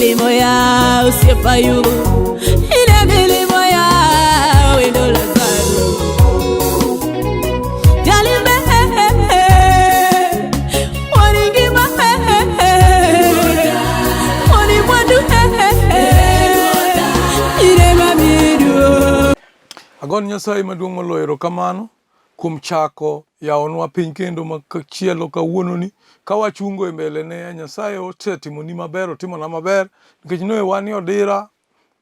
milimo ya osiepa Ayubu, ine milimo ya wendo Lazaro. Jalimbe waningima wani mwandu ine mamidu. Agoni Nyasaye maduong' moloyo erokamano kuom chako yawonwa piny kendo machielo kawuononi ka wachungo e mbelene. Nyasaye osetimoni maber, otimona maber nikech ne wan e odira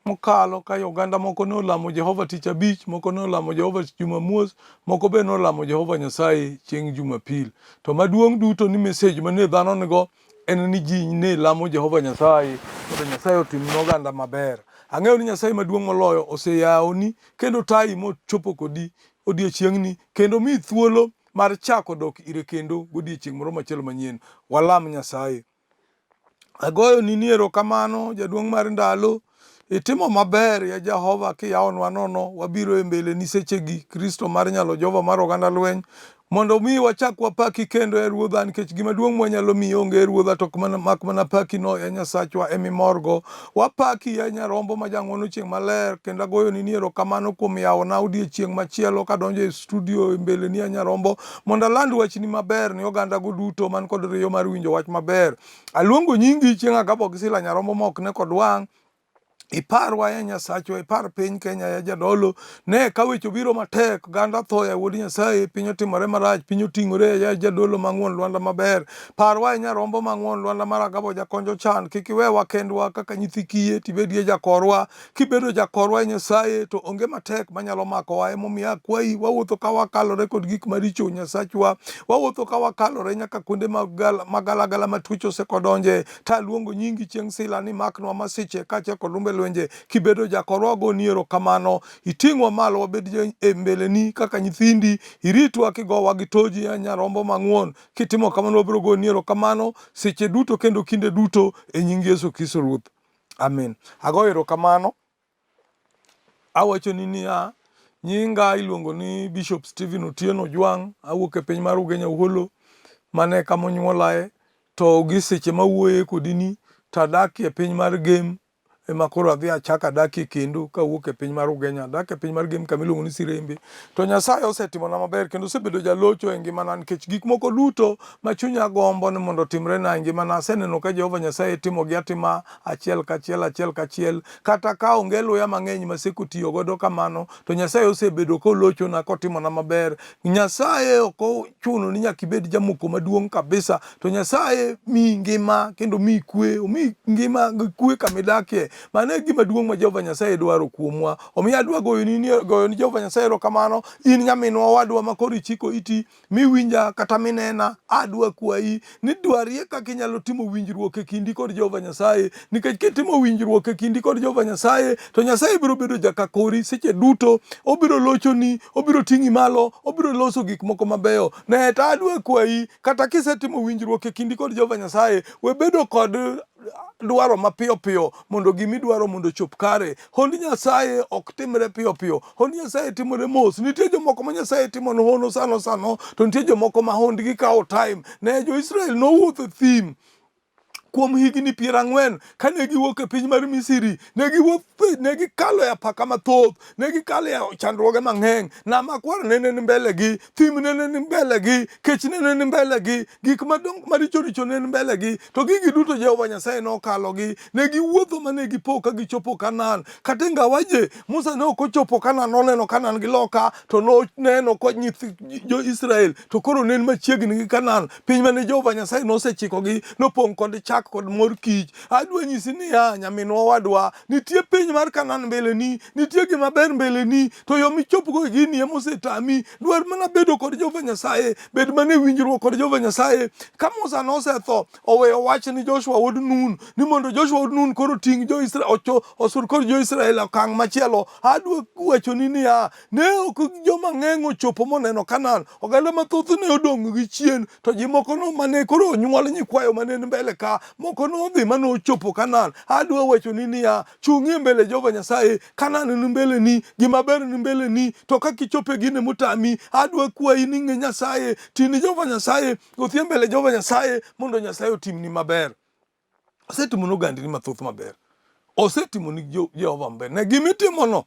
mokalo ka oganda moko ne olamo Jehova tich abich, moko ne olamo Jehova Jumamos, moko be ne olamo Jehova Nyasaye chieng' Jumapil. To maduong' duto ni message mane dhano nigo en ni ji ne lamo Jehova Nyasaye mondo Nyasaye otim ne oganda maber. Ang'eyo ni Nyasaye maduong' moloyo oseyawoni kendo tayi mochopo kodi odiechieng'ni kendo miyi thuolo mar chako dok ire kendo godiechieng' moro machielo manyien. Walam Nyasaye. Agoyoni ni erokamano jaduong' mar ndalo. Itimo maber ya Jehova kiyawonwa nono wabiro e mbeleni sechegi Kristo mar nyalo Jehova mar oganda lweny mondo mi wachak wapaki kendo e Ruodha nikech gima duong' mwanyalo miyi onge e Ruodha to mana, mak mana paki no e Nyasachwa emimorgo. Wapaki ya Nyarombo ma jang'wono chieng' maler kendo agoyoni ni erokamano kuom yawona odiechieng' machielo kadonjo e studio e mbeleni ya Nyarombo mondo aland wachni maber ne ogandago duto man kod riyo mar winjo wach maber. Aluongo nyingi chieng' Agabo gi Sila Nyarombo ma ok ne kod wang' Iparwa ya Nyasachwa, ipar piny Kenya ya jadolo. Ne ka weche obiro matek, oganda tho ya wuod Nyasaye, piny otimore marach, piny oting'ore ya jadolo mang'won lwanda maber. Parwa ya nyarombo mang'won lwanda mar Agabo jakonjo chan, kik iwewa kendwa kaka nyithi kiye, tibedie jakorwa. Kibedo jakorwa e Nyasaye to onge matek manyalo makowa. Emomiyo akwayi, wawuotho ka wakalore kod gik maricho Nyasachwa, wawuotho ka wakalore nyaka kuonde magalagala ma tuoche osekodonje. Taluongo nyingi chieng' sila ni maknwa masiche kaachiel kod lumbe lwenje. Kibedo jakorwa wagoni erokamano. Iting'wa malo wabed e mbeleni kaka nyithindi. Iritwa kigowa gi toji ya nyarombo mang'won. Kitimo kamano wabiro goni erokamano seche duto kendo kinde duto e nying Yesu Kristo Ruoth. Amen. Agoyo erokamano. Awachoni niya, nyinga iluongo ni Bishop Stephen Otieno Ojwang', awuok e piny mar Ugenya Uholo, mano e kama onyuolae. To gi seche mawuoye kodi ni to adak e piny mar Gem ema koro adhi achako adakie kendo kawuok e piny mar Ugenya. Adak e piny mar Gem kama iluongo ni Sirembe. To Nyasaye osetimona maber kendo osebedo jalocho e ngimana nikech gik moko duto ma chunya gombo ni mondo otimrena e ngimana aseneno ka Jehova Nyasaye timogi atima achiel kachiel achiel kachiel kata ka onge luya mang'eny maseko tiyo godo kamano to Nyasaye osebedo kolochona kotimona maber. Nyasaye ok ochuno ni nyaka ibed jamoko maduong' kabisa to Nyasaye miyi ngima kendo miyi kwe, omiyi ngima gi kwe kama idakie. Mano e gima duong' ma Jehova Nyasaye dwaro kuomwa. Omiyo adwa goyoni ni goyoni Jehova Nyasaye erokamano in nyaminwa owadwa ma koro ichiko iti miwinja kata minena, adwa kwayi ni dwarie kaka inyalo timo winjruok e kindi kod Jehova Nyasaye, nikech kitimo winjruok e kindi kod Jehova Nyasaye to Nyasaye biro bedo jakakori seche duto, obiro lochoni, obiro ting'i malo, obiro loso gik moko mabeyo. Ne to adwa kwayi kata kisetimo winjruok e kindi kod Jehova Nyasaye, we bedo kod dwaro mapiyo piyo mondo gima idwaro mondo ochop kare. Hond Nyasaye ok timre piyo piyo. Hond Nyasaye timore mos. Nitie jomoko ma Nyasaye timo hono sano sano, to nitie jomoko ma hondgi kawo time. Ne jo-Israel nowuotho e thim kuom higni piero ang'wen kane giwuok e piny mar Misri, ne giwuotho, ne gikalo e apaka mathoth, ne gikalo e chandruoge mang'eny. Nam Makwar nene ni mbelegi, thim nene ni mbelegi, kech nene ni mbelegi, gik madongo maricho richo ne ni mbelegi. To gigi duto Jehova Nyasaye nokalogi. Ne giwuotho ma ne gipo ka gichopo Kanaan. Kata ingawaje Musa ne ok ochopo Kanaan, noneno Kanaan gi loka, to noneno ko nyithi jo-Israel to koro ne ni machiegni gi Kanaan, piny mane Jehova Nyasaye nosechikogi nopong' kod chak kod mor kich. Adwa nyisi niya, nyaminwa owadwa, nitie piny mar Kanaan mbeleni, nitie gima ber mbeleni, to yo michopgo e gini ema osetami. Dwar mana bedo kod Jehova Nyasaye, bed mana e winjruok kod Jehova Nyasaye. Ka Musa nosetho, oweyo wach ni Joshua wuod Nun ni mondo Joshua wuod Nun koro ting' jo-Israel ocho osur kod jo-Israel e okang' machielo. Adwa wachoni niya, ne ok joma ng'eny ochopo moneno Kanaan. Oganda mathoth ne odong' gi chien, to ji moko no mane koro onyuol nyikwayo mane ni mbele ka, moko nodhi mane ochopo Kanaan. Adwa wachoni niya, chung'ie mbele Jehova Nyasaye, Kanaan ni mbeleni, gima ber ni mbeleni, to kaka ichopo e gine motami, adwa kwayi ni ng'e Nyasaye, ti ni Jehova Nyasaye, wuothie mbele Jehova Nyasaye mondo Nyasaye otimni maber. Osetimo ne ogandini mathoth maber. Osetimo ni Jehova maber. Ne gimitimono,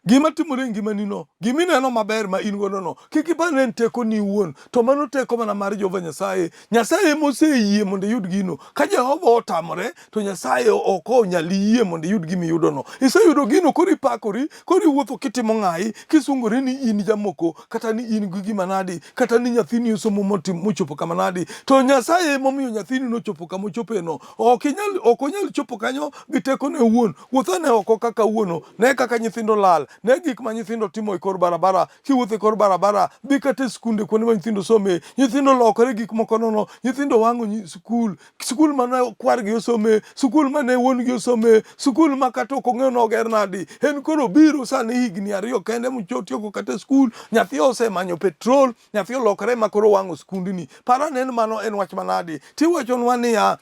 gima timore e ngimani no, gima ineno maber ma in godo no, kik ipar ni en tekoni iwuon, to mano teko mana mar Jehova Nyasaye. Nyasaye ema oseyie mondo iyud gino. Ka Jehova otamore, to Nyasaye ok onyal yie mondo iyud gima iyudono. Iseyudo gino, koro ipakori, koro iwuotho kitimo ng'ayi, kisungori ni in jamoko, kata ni in gi gima nadi, kata ni nyathini osomo mochopo kama nadi. To Nyasaye ema omiyo nyathini nochopo kama ochopeno. Ok inyal, ok onyal chopo kanyo gi tekone owuon. Wuoth ane oko kaka wuono, ne kaka nyithindo lal, ne gik ma nyithindo timo e kor barabara. Kiwuotho e kor barabara, dhi kata e skunde kuonde ma nyithindo some, nyithindo lokore gik moko nono, nyithindo wang'o skul, skul mane kwargi osome, skul mane wuon-gi osome, skul ma kata ok ong'eyo noger nadi. En koro obiro sani higni ariyo kende motieko kata e skul, nyathi osemanyo petrol, nyathi olokore ma koro wang'o skundni. Par ane ni mano en wach manadi. Tiwachonwa niya,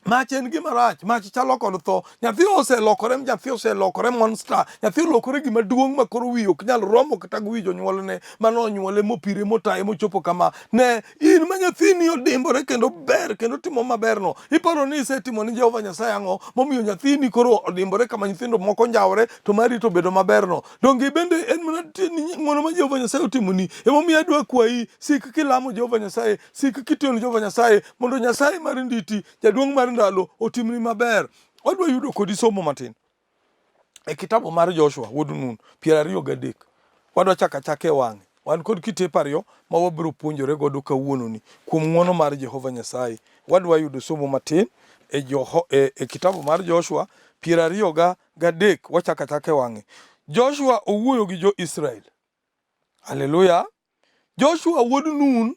mach en gima rach, mach chalo kod tho. Nyathi oselokore, nyathi oselokore monster, nyathi olokore gima duong' ma koro wiye ok nyal romo kata gi wi jonyuolne mane onyuole mopire motaye mochopo kama. Ne in ma nyathini odimbore kendo ber kendo timo maberno, iparo ni isetimo ni Jehova Nyasaye ang'o momiyo nyathini koro odimbore kama nyithindo moko njawore to mari to obedo maberno? Donge bende en mana ng'wono ma Jehova Nyasaye otimoni? Emomiyo adwa kwayi, sik kilamo Jehova Nyasaye, sik kitiyo ne Jehova Nyasaye, mondo Nyasaye mar nditi, jaduong' mar ndalo, otimni maber. Wadwa yudo kodi somo matin e kitabu mar Joshua wuod Nun 23. Wadwa chako achaka e wang'e. Wan kod kitepe ariyo ma wabiro puonjore godo kawuononi kuom ng'wono mar Jehova Nyasaye. Wadwa yudo somo matin e, Joho, e, e kitabu mar Joshua 23 wachako achaka e wang'e. Joshua owuoyo gi jo-Israel. Haleluya! Joshua wuod Nun,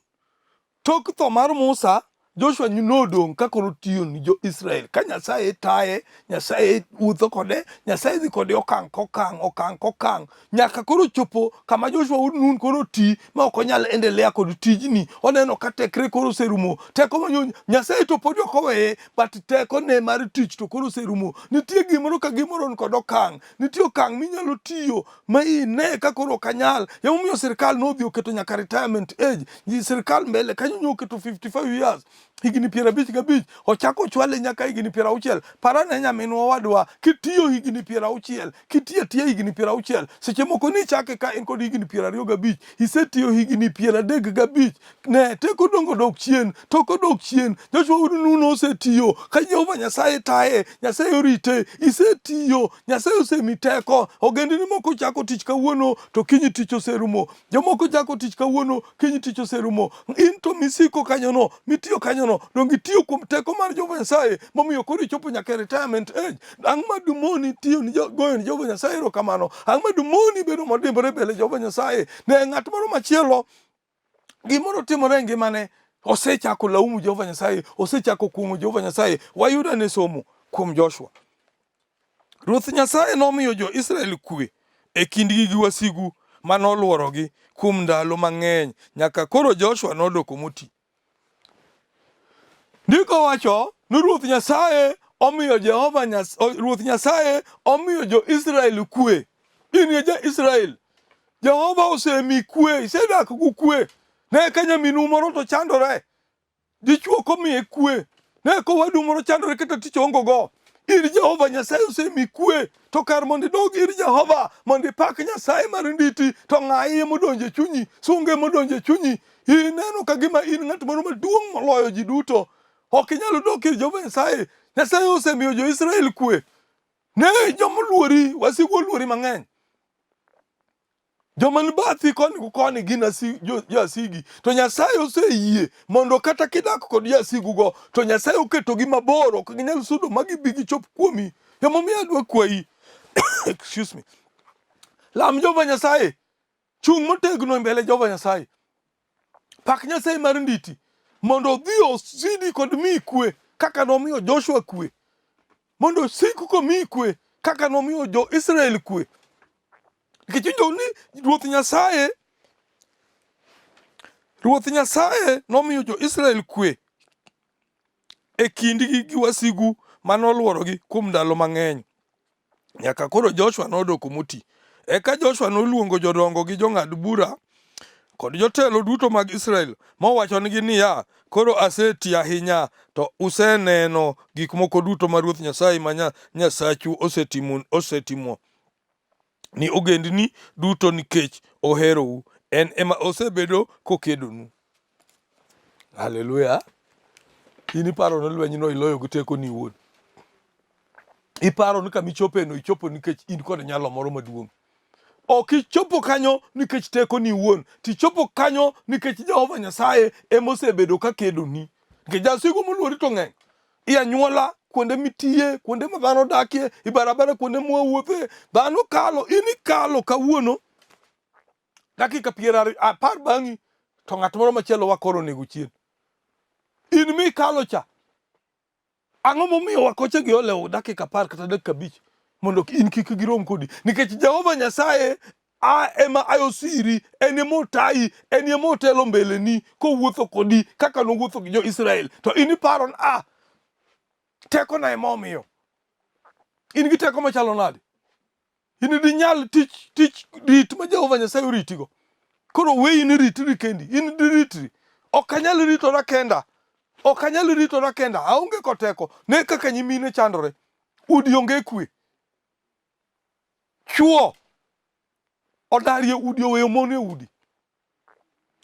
tok tho mar Musa, Joshua nodong' ka koro tiyo ni jo-Israel. Ka Nyasaye taye, Nyasaye wuotho kode, Nyasaye dhi kode okang' kokang', okang' kokang', nyaka koro chopo kama Joshua wuod Nun koro ti ma ok onyal endelea kod tijni. Oneno ka tekre koro oserumo. Teko ma Nyasaye to podi ok oweye, but tekone mar tich to koro oserumo. Nitie gimoro ka gimoro ni kod okang'. Nitie okang' minyalo tiyo ma ine ka koro ok anyal. Emomiyo sirkal nodhi oketo nyaka retirement age. Ji sirkal mbele kanyo nyo oketo 55 years, higni 55, ochako ochwale nyaka higni 60. Par ane nyaminwa owadwa, kitiyo higni 60, kitiyo atiya higni 60, seche moko nichake ka in kod higni 25, isetiyo higni 35. Ne, teko dongo odok chien, toko odok chien. Joshua wuod Nun osetiyo ka Jehova Nyasaye taye, Nyasaye orite, isetiyo, Nyasaye osemi teko. Ogendini moko chako tich kawuono to kiny tich oserumo. Jomoko chako tich kawuono, kiny tich oserumo. In to misiko kanyono, mitiyo kanyono, donge itiyo kuom teko mar Jehova Nyasaye momiyo koro ichopo nyaka e retirement age. Ang' ma dumoni tiyo ni goyo ni Jehova Nyasaye erokamano? Ang' ma dumoni bedo modimbore mbele Jehova Nyasaye? Ne ng'at moro machielo gimoro timore e ngimane, osechako laumu Jehova Nyasaye, osechako kuong'o Jehova Nyasaye. Wayud ane somo kuom Joshua. Ruoth Nyasaye nomiyo jo-Israel kwe e kindgi gi wasigu ma nolworogi kuom ndalo mang'eny nyaka koro Joshua nodoko moti. Ndiko wacho ni Ruoth Nyasaye omiyo Jehova Nyas, Ruoth Nyasaye omiyo jo-Israel kwe. In e ja-Israel, Jehova osemi kwe, isedak gi kwe. Ne ka nyaminu moro to chandore, dichwo komiye kwe. Ne ka owadu moro chandore kata tich ongo go. In Jehova Nyasaye osemi kwe, to kar mondo idog ir Jehova mondo ipak Nyasaye mar nditi, to ng'ayi emodonjo e chunyi, sunga emodonjo e chunyi. Ineno ka gima in ng'at moro maduong' moloyo ji duto. Ok inyal dok ir Jehova Nyasaye. Nyasaye osemiyo jo-Israel kwe. Ne joma oluori, wasigu oluori mang'eny. Joma ni bathi koni gi koni gin jasigi. To Nyasaye oseyie mondo kata kidak kod jasigugo, to Nyasaye oketogi mabor, ok ginyal sudo ma gibi gichop kuomi. Emomiyo adwa kwayi, excuse me, lam Jehova Nyasaye, chung' motegno e mbele Jehova Nyasaye. Pak Nyasaye mar nditi mondo odhi osidi kod miyi kwe kaka nomiyo Joshua kwe, mondo osik komiyi kwe kaka nomiyo jo-Israel kwe. Nikech iwinjo ni Ruoth Nyasaye Ruoth Nyasaye nomiyo jo-Israel kwe e kindgi gi wasigu mane olworogi kuom ndalo mang'eny. Nyaka koro Joshua nodoko moti. Eka Joshua noluongo jodongo gi jong'ad bura kod jotelo duto mag Israel mowachonigi niya, Koro aseti ahinya, to useneno gik moko duto ma Ruoth Nyasaye ma Nyasachu osetimo ni ogendini duto nikech oherou. En ema osebedo kokedonu. Haleluya! In iparo ni lwenyno iloyo gi tekoni iwuon. Iparo ni kama ichopeno ichopo nikech in kod nyalo moro maduong'. Ok ichopo kanyo nikech tekoni iwuon, tichopo kanyo nikech Jehova Nyasaye ema osebedo ka kedoni. Nikech jasigu moluori to ng'eny. I anyuola, kuonde mitiye, kuonde ma dhano odakie, i barabara kuonde mwawuothe, dhano kalo, in ikalo kawuono dakika piero apar bang'i to ng'at moro machielo wakoro onego chien. In mikalo cha, ang'o momiyo wakoche gi olewo dakika apar kata dakika abich mondo in kik girom kodi? Nikech Jehova Nyasaye a ema ayosiri, en ema otayi, en ema otelo mbeleni kowuotho kodi kaka nowuotho gi jo-Israel. To in iparo ni ah, tekona ema omiyo. In gi teko machalo nade? In dinyal tich tich rit ma Jehova Nyasaye oritigo. Koro weyi ni ritri kendi, in diritri. Ok anyal ritora kenda. Ok anyal ritora kenda. Aonge kod teko. Ne kaka nyimine chandore. Udi onge kwe. Chwo odarie udi oweyo mon e udi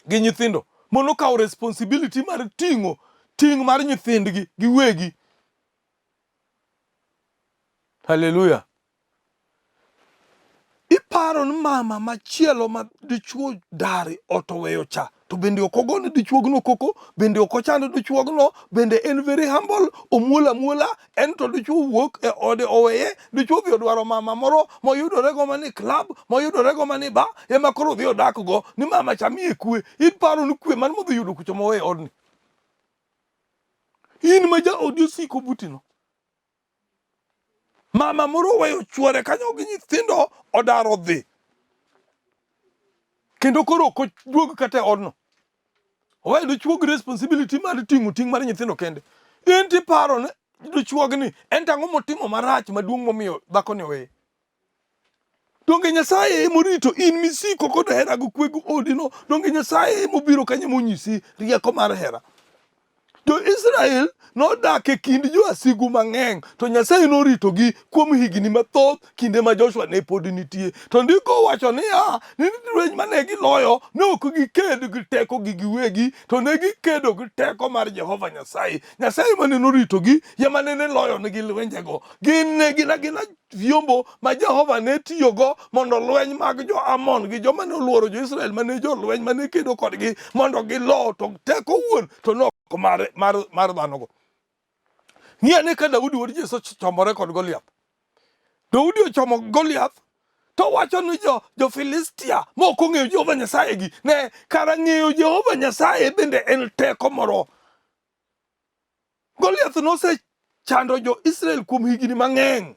gi nyithindo. Mon okawo responsibility mar ting'o ting' mar nyithindgi giwegi. Haleluya. Iparo ni mama machielo ma dichuo dar ot oweyo cha to bende ok ogone dichuogno koko, bende ok ochand dichuogno, bende en very humble, omuol amuola, en to dichuo wuok e ode oweye, dichuo odhi odwaro mama moro moyudorego mani club, moyudorego mani bar, ema koro odhi odakgo ni mama cha miye kwe. Iparo ni kwe mane modhi yudo kucho moweyo odni? In ma jaodi osiko butino. Mama moro oweyo chuore kanyo gi nyithindo odar odhi. Kendo koro ok oduog kata e odno. Oweyo dichuo gi responsibility mar ting'o ting' mar nyithindo kende. In tiparo ni dichuogni en to ang'o motimo marach maduong' momiyo dhakoni oweye? Donge Nyasaye emorito in misiko kod hera gi kwe gi odino? Donge Nyasaye emobiro kanyo monyisi rieko mar hera? Jo-Israel nodak e kind joasigu mang'eny, to Nyasaye noritogi kuom higni mathoth kinde ma Joshua ne pod nitie. To ndiko wacho niya, ni lweny mane giloyo ne ok giked gi tekogi giwegi, to ne gikedo gi teko mar Jehova Nyasaye. Nyasaye mane noritogi, ema nene loyonegi lwenjego. Gin ne gin agina vyombo ma Jehova ne tiyogo mondo lweny mag jo-Amon gi joma ne oluoro jo-Israel mane jolweny mane kedo kodgi mondo gilo, to teko wuon to ne ok mar, mar, mar dhanogo. Ng'i ane ka Daudi wuod Jesse ochomore kod Goliath. Daudi ochomo Goliath to wacho ni jo, jo-Filistia ma ok ong'eyo Jehova Nyasaye gi ne kara ng'eyo Jehova Nyasaye bende en teko moro. Goliath nosechando jo-Israel kuom higni mang'eny.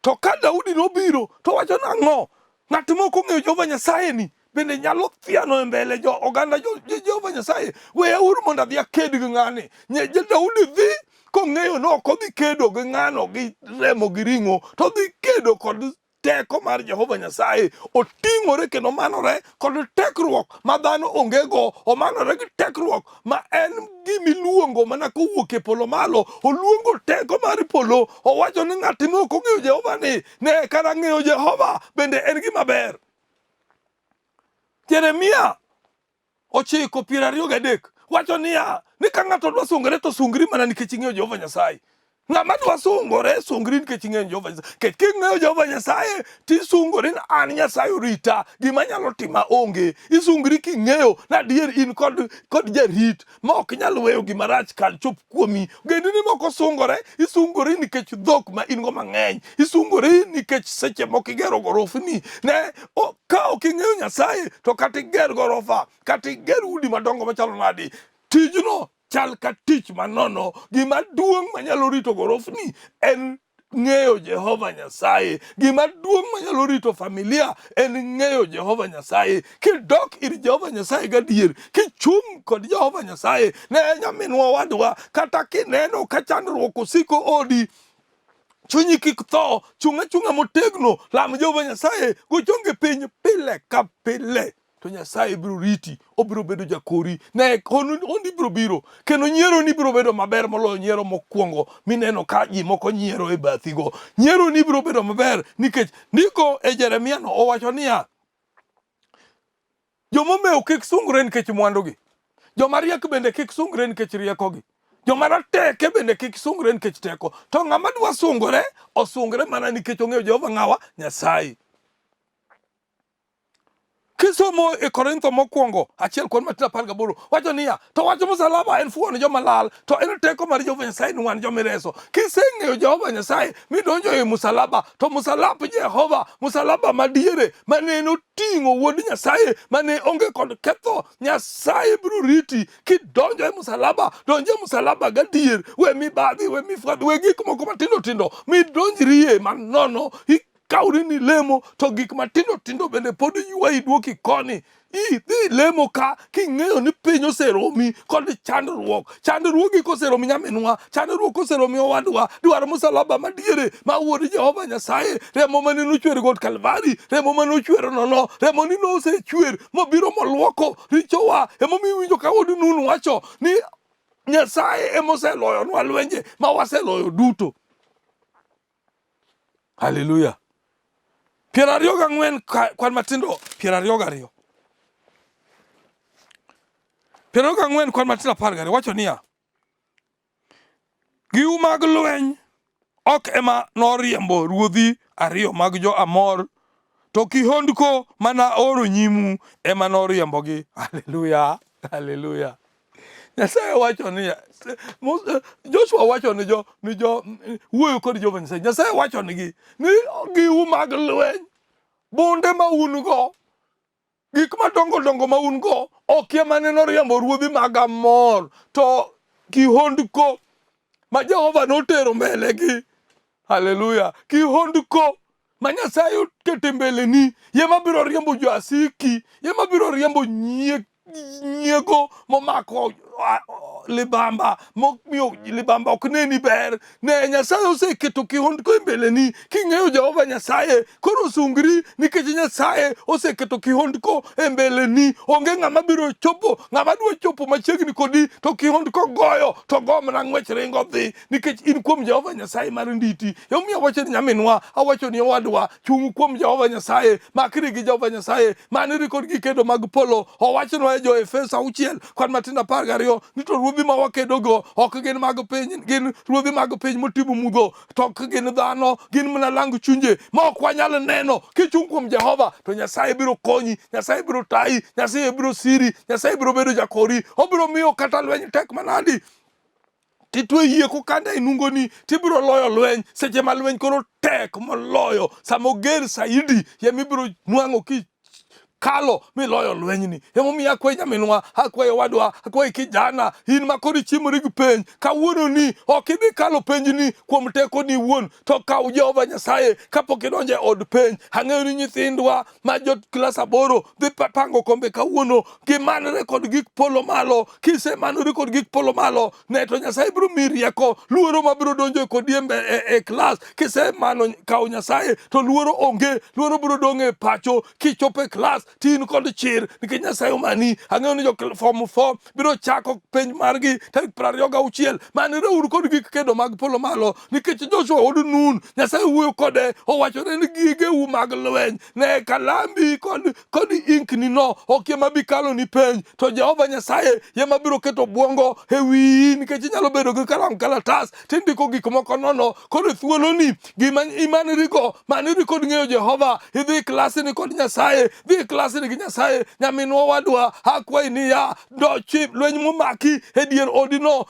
To ka Daudi nobiro to wacho nang'o? Ng'at ma ok ong'eyo Jehova Nyasaye ni bende nyalo thiano e mbele jo oganda jo, jo Jehova Nyasaye. Weyauru mondo adhi aked gi ng'ani. Nye, Daudi dhi kong'eyo ni ok odhi kedo gi ng'ano gi remo gi ring'o, to odhi kedo kod teko mar Jehova Nyasaye. Oting'ore kendo omanore kod tekruok ma dhano ongego, omanore gi tekruok ma en gimiluongo mana kowuok e polo malo. Oluongo teko mar polo, owacho ni ng'at ma ok ong'eyo Jehova ni, ne kara ng'eyo Jehova bende en gima ber. Jeremia ochiko 23 wacho niya ni ka ng'ato dwa sungore to sungri mana nikech ing'eyo Jehova Nyasaye. Ng'ama dwa sungore sungri nikech ing'eyo Jehova Nyasaye. Nikech king'eyo Jehova Nyasaye tisungori ni an Nyasaye orita, gima nyalo tima onge. Isungri king'eyo ni adier in kod, kod jarit ma ok nyal weyo gima rach kal chop kuomi. Ogendini moko sungore, isungori nikech dhok ma in go mang'eny, isungori nikech seche moko igero gorofni. Ne, o, ka ok ing'eyo Nyasaye to kata iger gorofa, kata iger udi madongo machalo nadi, tijno chal ka tich manono. Gima duong' manyalo rito gorofni en ng'eyo Jehova Nyasaye. Gima duong' manyalo rito familia en ng'eyo Jehova Nyasaye. Kidok ir Jehova Nyasaye gadier, kichung' kod Jehova Nyasaye, ne nyaminwa owadwa, kata kineno ka chandruok osiko odi, chunyi kik tho, chung' achung'a motegno, lam Jehova Nyasaye, go chongi piny pile ka pile. to Nyasaye biro riti, obiro bedo jakori. Ne hondi biro biro, kendo nyieroni biro bedo maber moloyo nyiero mokwongo mineno ka ji moko nyiero e bathigo. Nyieroni biro bedo maber nikech ndiko e Jeremia no owacho niya, Joma omewo kik sungre nikech mwandugi. Joma riek bende kik sungre nikech riekogi. Joma rateke bende kik sungre nikech teko. To ng'ama dwa sungore, osungre mana nikech ong'eyo Jehova ng'awa? Nyasaye. Kisomo e Korintho mokwongo achiel kwan matin 18 wacho niya, to wach msalaba en fuwo ne joma lal, to en teko mar Jehova Nyasaye ni wan joma ireso. Kiseng'eyo Jehova Nyasaye midonjo e msalaba, to msalap Jehova, msalaba madiere mane noting'o wuod Nyasaye mane onge kod ketho, Nyasaye biro riti kidonjo e msalaba. Donjo e msalaba gadier, we mibadhi, we mifwadhi, we gik moko matindo tindo midonjrie manono kawri ni lemo to gik matindo tindo bende pod ywayi duoki koni. Idhi lemo ka king'eyo ni piny oseromi kod chandruok. Chandruogi koseromi nyaminwa, chandruok koseromi owadwa, dwar msalaba madiere ma wuod Jehova Nyasaye, remo mane nochwer got Kalvari, remo mane ochwer nono, remo ni nosechwer mobiro moluoko richowa. Emomiyo iwinjo ka wuod Nun wacho ni Nyasaye emoseloyonwa lwenje ma waseloyo duto. Haleluya. 24 kwan matindo 22. 24 kwan matindo 12 wacho niya, Giu mag lweny ok ema noriembo ruodhi ariyo mag jo-Amor, to kihondko mana oro nyimu ema noriembogi. Haleluya, haleluya. Nyasaye wacho niya, Joshua wacho ni jo ni jo wuoyo kod Jehova Nyasaye. Nyasaye wacho nigi ni giu mag lweny, bunde ma un go, gik madongo dongo ma un go, ok ema ne noriembo ruodhi mag Amor, to kihondko ma Jehova notero mbelegi. Haleluya. Kihondko ma Nyasaye oketo e mbeleni, ye mabiro riembo joasiki, ye mabiro riembo nyiek nyiego momako libamba momiyo libamba ok neni ber. Ne Nyasaye oseketo kihondko e mbeleni king'eyo Jehova Nyasaye. Koro sungri nikech Nyasaye oseketo kihondko e mbeleni. Onge ng'ama biro chopo, ng'ama dwa chopo machiegni kodi to kihondko goyo to go mana ng'wech ringo dhi nikech in kuom Jehova Nyasaye mar nditi. Emomiyo awacho ni nyaminwa, awacho ni owadwa, chung' kuom Jehova Nyasaye, makri gi Jehova Nyasaye, manri kod gik kedo mag polo. Owachnwa e Jo-Efeso 6 kwan matindo 12 ni to ruodhi ma wakedogo ok gin mag piny, gin ruodhi mag piny motimo mudho, to ok gin dhano, gin mana lang chunje ma ok wanyal neno. Kichung' kuom Jehova to Nyasaye biro konyi, Nyasaye biro tayi, Nyasaye biro siri, Nyasaye biro bedo jakori, obiro miyo kata lweny tek manadi titwe yie kokanda e nungoni tibiro loyo lweny seche ma lweny koro tek moloyo sama oger saidi yemibiro nwang'o ki kalo miloyo lwenyni. Emomiyo akwayi nyaminwa, akwayi owadwa, akwayi kijana, in ma koro ichimori gi penj, kawuononi ok idhi kalo penjni kuom tekoni iwuon, to kaw Jehova Nyasaye kapok idonjo e od penj. Ang'eyo ni nyithindwa ma jo klas 8 dhi pango kombe kawuono, gimanre kod gik polo malo. Kisemanori kod gik polo malo, ne to Nyasaye biro miyi rieko. Luoro ma biro donjo kodi e klas, kisemano kawo Nyasaye to luoro onge, luoro biro dong' e pacho. Kichopo e klas to in kod chir nikech Nyasaye omani. Ang'eyo ni jo form 4 biro chako penj margi tarik 26. Manreuru kod gik kedo mag polo malo nikech Joshua wuod Nun, Nyasaye wuoyo kode, owachone ni gigeu mag lweny, ne kalambi kod inkni no ok ema bi kalo ni penj, to Jehova Nyasaye ema biro keto obwongo e wiyi nikech inyalo bedo gi kalam kalatas tindiko gik moko nono. Koro thuoloni gima imanrigo, manri kod ng'eyo Jehova, idhi klasini kod Nyasaye, dhi klasini gi Nyasaye. Nyaminwa owadwa, akwayi niya, dochi lweny momaki e dier odino,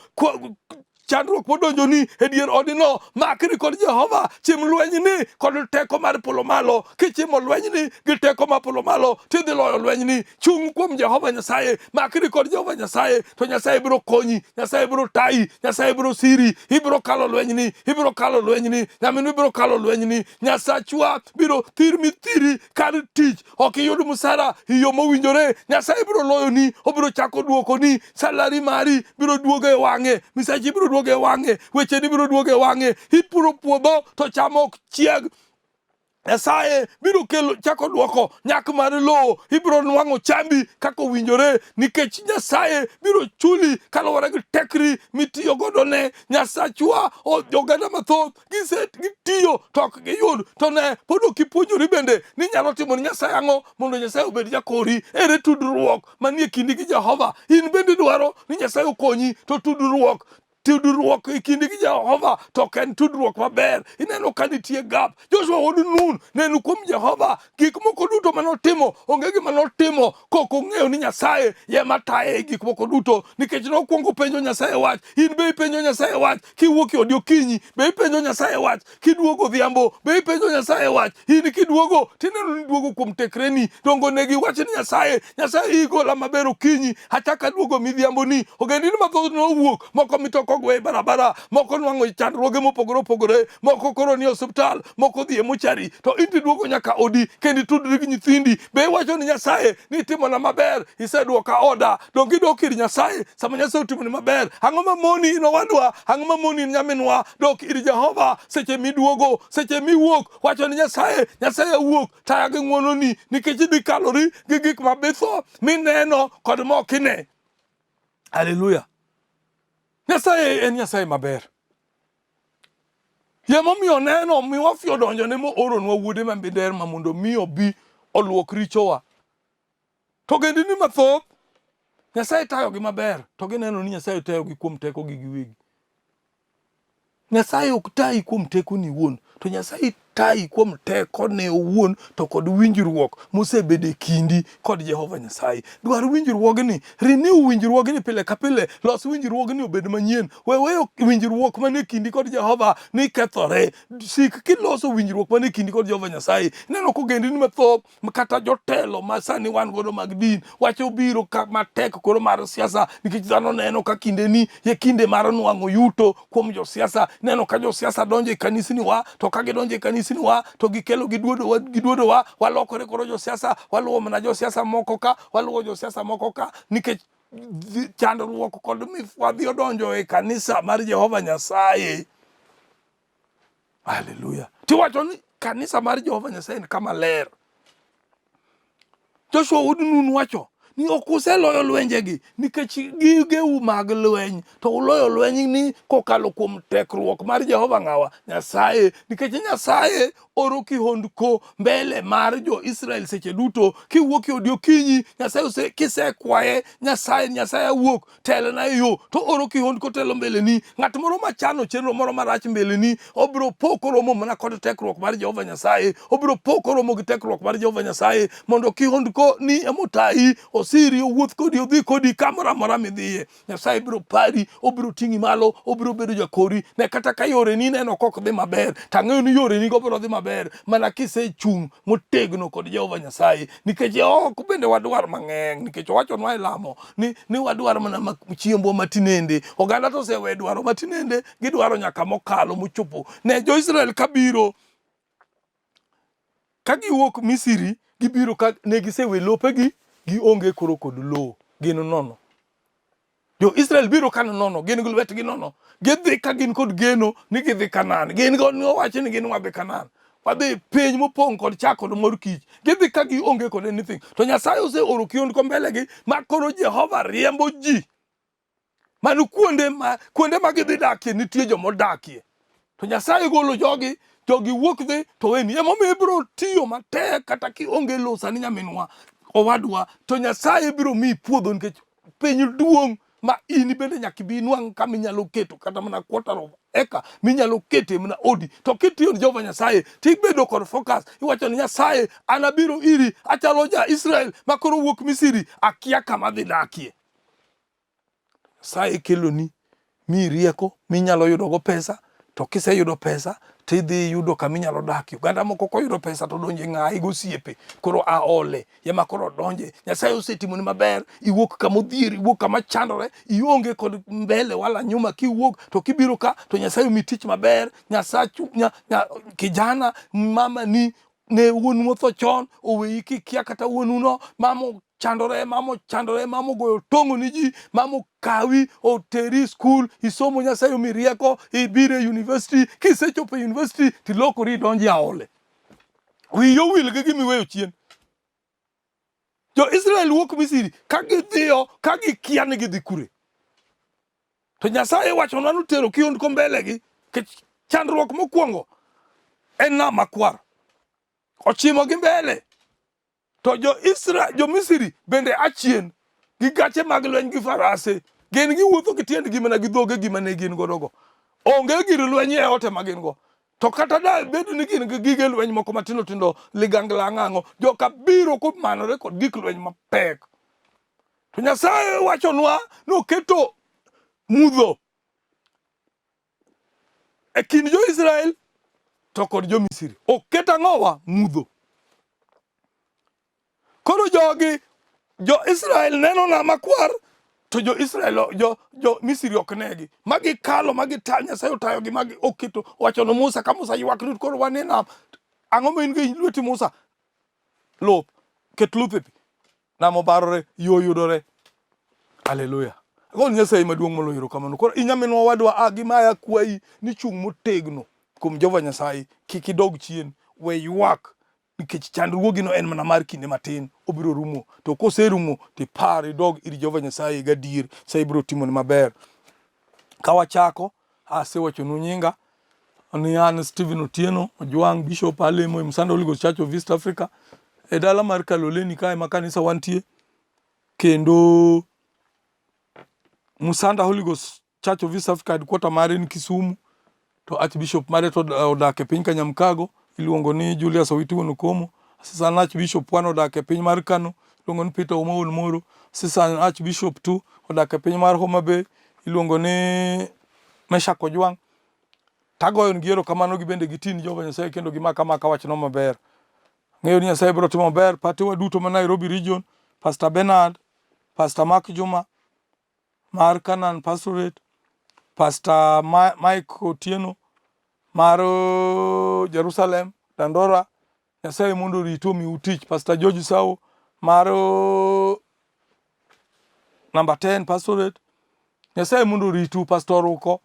chandruok modonjoni e dier odino, makri kod Jehova, chim lwenyni kod teko mar polo malo. Kichimo lwenyni gi teko mar polo malo, tidhi loyo lwenyni. Chung' kuom Jehova Nyasaye, makri kod Jehova Nyasaye, to Nyasaye biro konyi, Nyasaye biro tayi, Nyasaye biro siri, ibiro kalo lwenyni, ibiro kalo lwenyni, nyaminwa ibiro kalo lwenyni. Nyasachwa biro thir mithiri kar tich, ok iyud msara e yo mowinjore, Nyasaye biro loyoni, obiro chako duokoni, salari mari biro duogo e wang'e, misachi biro duogo e wang'e, wecheni biro duogo e wang'e. Ipuro puodho to cham ok chieg. Nyasaye biro kelo chako dwoko nyak mar lowo, ibiro nwang'o chambi kaka owinjore nikech Nyasaye biro chuli kaluwore gi tekri mitiyo godo ne Nyasachwa. Oganda mathoth gise gitiyo to ok giyud, to ne pod ok ipuonjori bende ni inyalo timo ne Nyasaye ang'o mondo Nyasaye obed jakori. Ere tudruok manie kindi gi Jehova? In bende idwaro ni Nyasaye okonyi, to tudruok tudruok e kindi gi Jehova to ok en tudruok maber. Ineno ka nitie gap. Joshua wuod Nun ne en kuom Jehova. Gik moko duto mane otimo, onge gima notimo kok ong'eyo ni Nyasaye ema taye e gik moko duto, nikech nokwongo penjo Nyasaye wach. In be ipenjo Nyasaye wach kiwuok e odi okinyi, be ipenjo Nyasaye wach kiduogo odhiambo, be ipenjo Nyasaye wach. In kiduogo tineno ni duogo kuom tekreni, donge onego iwach ni Nyasaye, Nyasaye igola maber okinyi, achako aduogo midhiambo ni. Ogendini mathoth nowuok, moko mitoko ogwe e barabara, moko nwang'o chandruoge mopogore opogore, moko koro ni osiptal, moko dhi e mochari, to in tiduogo nyaka odi kendo itudri gi nyithindi. Be iwacho ni Nyasaye ni itimona maber, iseduoka oda? Donge idok ir Nyasaye sama Nyasaye otimoni maber? Ang'o ma moni in owadwa? Ang'o ma moni in nyaminwa? Dok ir Jehova seche miduogo, seche miwuok, wacho ni Nyasaye, Nyasaye awuok, taya gi ng'wononi, nikech idhi kalori gi gik mabitho mineno kod ma ok ine. Haleluya! Nyasaye en Nyasaye maber. Emomiyo neno miwafi odonjone mooronwa wuode ma miderma mondo mi obi oluok richowa. To ogendini mathoth Nyasaye tayogi maber to gineno ni Nyasaye tayogi kuom tekogi giwegi. Nyasaye ok tayi kuom tekoni iwuon, to Nyasaye tayi kuom tekone owuon to kod winjruok mosebedo e kindi kod Jehova Nyasaye. Dwar winjruogni, renew winjruogni pile ka pile, los winjruogni obed manyien. We weyo winjruok manie kindi kod Jehova ni kethore. Sik kiloso winjruok manie kindi kod Jehova Nyasaye. Ineno kogendini mathoth kata jotelo ma sani wan godo mag din wach obiro ka matek koro mar siasa nikech dhano neno ka kindeni ye kinde mar nwang'o yuto kuom josiasa neno ka josiasa donjo e kanisni wa to ka gidonjo e kanisni wa to gikelo giduodowa giduodowa walokore koro josiasa waluwo mana josiasa moko ka waluwo josiasa moko ka nikech chandruok kod mifwadhi odonjo e kanisa mar Jehova Nyasaye. Haleluya. Tiwacho ni kanisa mar Jehova Nyasaye en kama ler. Joshua wuod Nun wacho ni ok useloyo lwenjegi nikech gigeu mag lweny, to uloyo lweny ni kokalo kuom tekruok mar Jehova ng'awa Nyasaye, nikech Nyasaye oro kihondko mbele mar jo-Israel seche duto. Kiwuok e odi okinyi, Nyasaye ose kisekwaye Nyasaye, Nyasaye awuok telna e yo, to oro kihondko telo mbeleni. Ng'at moro machano chenro moro marach mbeleni, obiro po koromo mana kod tekruok mar Jehova Nyasaye, obiro po koromo gi tekruok mar Jehova Nyasaye mondo kihondko ni emotayi, osiri, owuoth kodi, odhi kodi kamoro amora midhiye. Nyasaye biro pari, obiro ting'i malo, obiro bedo jakori. Ne kata ka yoreni neno kok dhi maber, to ang'eyo ni yoreni go biro dhi maber mana kisechung' motegno kod Jehova Nyasaye. Nikech ok bende wadwar mang'eny, nikech owachonwa e lamo ni, ni wadwaro mana ma, chiembwa matinende. Oganda to osewe dwaro matinende, gidwaro nyaka mokalo mochopo. Ne jo-Israel kabiro ka giwuok Misri, gibiro ka ne gisewe lopegi, gionge koro kod lowo, gin nono. Jo-Israel biro ka nono, gin gi lwetgi nono. Gidhi ka gin kod geno ni gidhi Kanaan. Gin go owacho ni gin wadhi Kanaan. Wadhi piny mopong' kod chak kod mor kich. Gidhi ka gionge kod anything. To Nyasaye oseoro kihondko mbelegi ma koro Jehova riembo ji. Mano kuonde ma kuonde ma gidhi dakie nitie joma odakie. To Nyasaye golo jogi, jogi wuok dhi to weni. Emomiyo ibiro tiyo matek kata kionge lowo sani nyaminwa, owadwa, to Nyasaye biro miyi puodho nikech piny duong' ma in bende nyaka ibi inwang' kama inyalo keto kata mana quarter of acre minyalo kete mana odi. To kitiyo ni Jehova Nyasaye tibedo kod focus, iwacho ni Nyasaye, an abiro iri, achalo ja Israel ma koro wuok Misri, akia kama adhi dakie. Nyasaye keloni miyi rieko minyalo yudogo pesa to kiseyudo pesa tidhi yudo kama inyalo dakie. Oganda moko koyudo pesa to donjo e ng'ayi gosiepe koro aole ema koro donje. Nyasaye osetimoni maber, iwuok kama odhier, iwuok kama chandore, ionge kod mbele wala nyuma kiwuok to kibiro ka to Nyasaye omi tich maber. Nyasachu nya, nya, kijana mama ni ne wuonu otho chon oweyi kikia kata wuonu no mama chandore mama ochandore mama ogoyo tong'o ni ji mama okawi oteri skul isomo Nyasaye omi rieko ibiro e university kisechopo e university tilokori idonjo e aole. Wiyi owil gi gima iweyo chien. Jo-Israel wuok Misri ka gidhiyo ka gikia ni gidhi kure. To Nyasaye wachonwa notero kihondko mbelegi nikech chandruok mokwongo en nam makwar. Ochimogi mbele to jo-Israel, jo-Misri bende achien gi gache mag lweny gi farase. Gin giwuotho gi tiendgi mana gi dhogegi mane gin godo go. Onge gir lweny e ote ma gin go. To kata da bed ni gin gi gige lweny moko matindo tindo, ligangla ang'ang'o, joka biro komanore kod gik lweny mapek. To Nyasaye wachonwa noketo mudho e kind jo-Israel to kod jo-Misri. Oketo ang'owa? Mudho. Koro jogi jo-Israel neno nam makwar to jo-Israel jo, jo Misri ok negi. Ma gikalo ma gita Nyasaye otayogi ma oketo owacho ne Musa ka Musa ywak ni koro wan e nam. Ang'o ma in go e lweti Musa? Luth. Ket luth e pi. Nam obarore, yo yudore. Haleluya. Agoni Nyasaye maduong' moloyo erokamano. Koro inyaminwa wadwa a gima akwayi ni chung' motegno kuom Jehova Nyasaye, kik idog chien, we ywak nikech chandruogino en mana mar kinde matin, obiro rumo. To koserumo to ipar idog ir Jehova Nyasaye gadier, Nyasaye biro timoni maber. Ka wachako, asewachonu nyinga ni an Stephen Otieno Ojwang' Bishop alemo e Msanda Holy Ghost Church of East Africa e dala mar Kaloleni kae ma kanisa wantie kendo Musanda Holy Ghost Church of East Africa headquarter mare ni Kisumu to Archbishop mare to odak e piny Kanyamkago iluongo ni Julius Owiti Wuon Okomo. Assistant Archbishop one odak e piny mar Kano iluongo ni Peter Ouma Wuon Moro. Assistant Archbishop two odak e piny mar Homa Bay iluongo ni Meshak Ojwang'. Tagoyonegi erokamano gibende giti ni Jehova Nyasaye kendo gimak amaka wachno maber. Ang'eyo ni Nyasaye biro timo maber. Patewa duto ma Nairobi region, Pastor Bernard, Pastor Mark Juma mar Canaan Pastorate, Pastor Mike Otieno mar Jerusalem, Dandora, Nyasaye mondo oritu omiu tich. Pastor George Sawo mar number 10 pastorate. Nyasaye mondo oritu Pastor Ruko.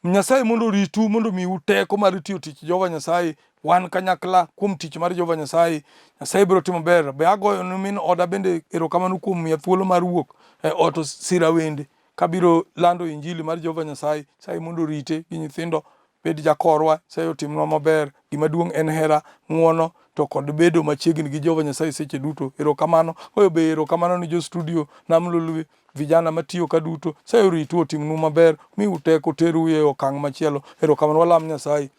Nyasaye mondo oritu mondo omiu teko mar tiyo tich Jehova Nyasaye. Wan kanyakla kuom tich mar Jehova Nyasaye. Nyasaye biro timo ber. Be agoyo ne min oda bende erokamano kuom miya thuolo mar wuok e ot Sira Wende kabiro lando injili mar Jehova Nyasaye. Nyasaye mondo orite gi nyithindo Bed jakorwa, Nyasaye otimnwa maber. Gima duong' en hera, ng'wono, to kod bedo machiegni gi Jehova Nyasaye seche duto. Erokamano. Oyo be erokamano ni jo studio Nam Lolwe, vijana matiyo ka duto. Nyasaye oritu otimnu maber, miu teko, oteru e okang' machielo. Erokamano, walam Nyasaye.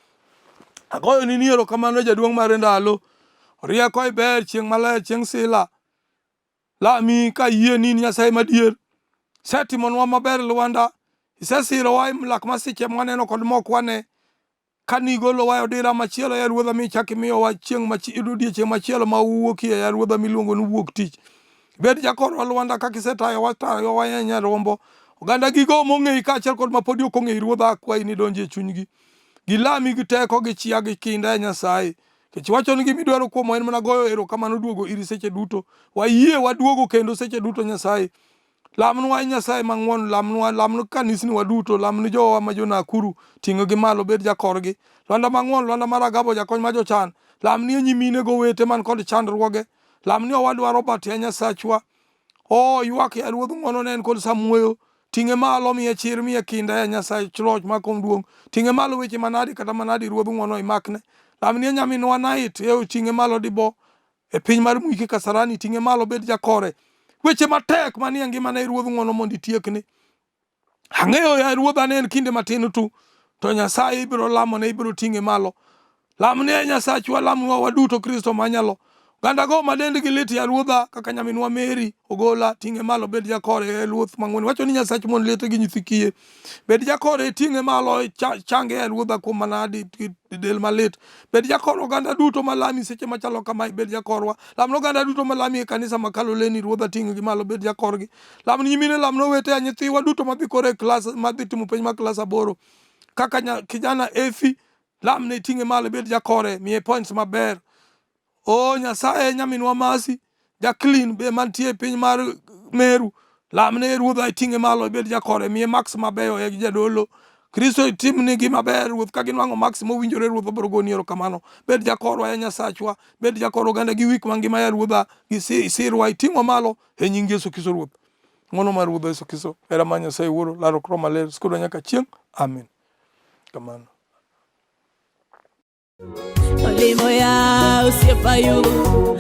Agoyoni ni erokamano jaduong' mar ndalo. Rieko iber, chieng' maler, chieng' sila. Lami ka yie ni in Nyasaye madier. Isetimonwa maber Lwanda. Isesirowa e lak masiche mwaneno kod mok wane. Ka nigolowa e odira machielo ya Ruodha mi ichak imiyowa chieng' odiechieng' machielo ma uwuokie ya Ruodha miluongo ni wuok tich. Bed jakorwa Lwanda kaka isetayowa tayowa e Nyarombo. Oganda gigo mong'eyi kaachiel kod mapodi ok ong'eyi Ruodha akwayi ni idonji e chunygi. Gilami gi teko gi chia gi kinda e Nyasaye. Nikech iwacho ni gima idwaro kuomwa en mana goyo erokamano duogo iri seche duto. Wayie waduogo kendo seche duto Nyasaye. Lamnwa Nyasaye mang'won, lamnwa, lamn kanisni wa duto, lamni jowa ma jo Nakuru, ting'gi malo, bed jakorgi. Lwanda mang'won, lwanda mar Agabo, jakony ma jochan. Lamnie nyimine gowete man kod chandruoge. Lamni owadwa Robert ya Nyasachwa. Oh, ywak ya Ruodh ng'wono ne en kod Samuoyo. Ting'e malo, miye chir, miye kinda ya Nyasaye, loch ma kom duong'. Ting'e malo weche manadi kata manadi, Ruodh ng'wono imakne. Lamnie nyaminwa Nait, e ting'e malo dibo. E piny mar Mwike Kasarani, ting'e malo bed jakore. Weche matek manie ngimane Ruodh ng'wono mondo itiekne. Ang'eyo ya Ruodha ne en kinde matin tu, to Nyasaye ibiro lamone, ibiro ting'e malo. Lamne Nyasachwa, lamnwa waduto Kristo manyalo. Ogandago ma dendgi lit ya Ruodha, kaka nyaminwa Mary Ogola, ting'e malo bed jakore e Ruoth mang'won. Wacho ni Nyasach mon liete gi nyithi kiye. Bed jakore, ting'e malo, change ya Ruodha kuom manadi del malit. Bed jakor oganda duto malami seche machalo kamae, bed jakorwa. Lamna oganda duto malami e kanisa ma Kaloleni, Ruodha ting'gi malo, bed jakorgi. Lamna nyimine, lamna owete, a nyithiwa duto madhi koro e klas, madhi timo penj mar klas aboro. Kaka nya, kijana Efi, lamne iting'e malo, bed jakore, miye points maber. O Nyasaye, nyaminwa Masi, Jacqueline be mantie e piny mar Meru, lamne Ruodha iting'e malo, ibed jakore, miye marks mabeyo e jadolo. Kristo itimnigi maber Ruoth ka ginwang'o marks mowinjore Ruoth wabiro goni erokamano. Bed jakorwa ya Nyasachwa, bed jakor oganda gi wik mangima ya Ruodha, isirwa iting'wa malo e nying Yesu Kristo Ruoth. Ng'wono mar Ruodhwa Yesu Kristo, hera mar Nyasaye Wuoro, lalruok Roho Maler, sik kodwa nyaka chieng'. Amen. Kamano. Olimo ya osiepa yugo.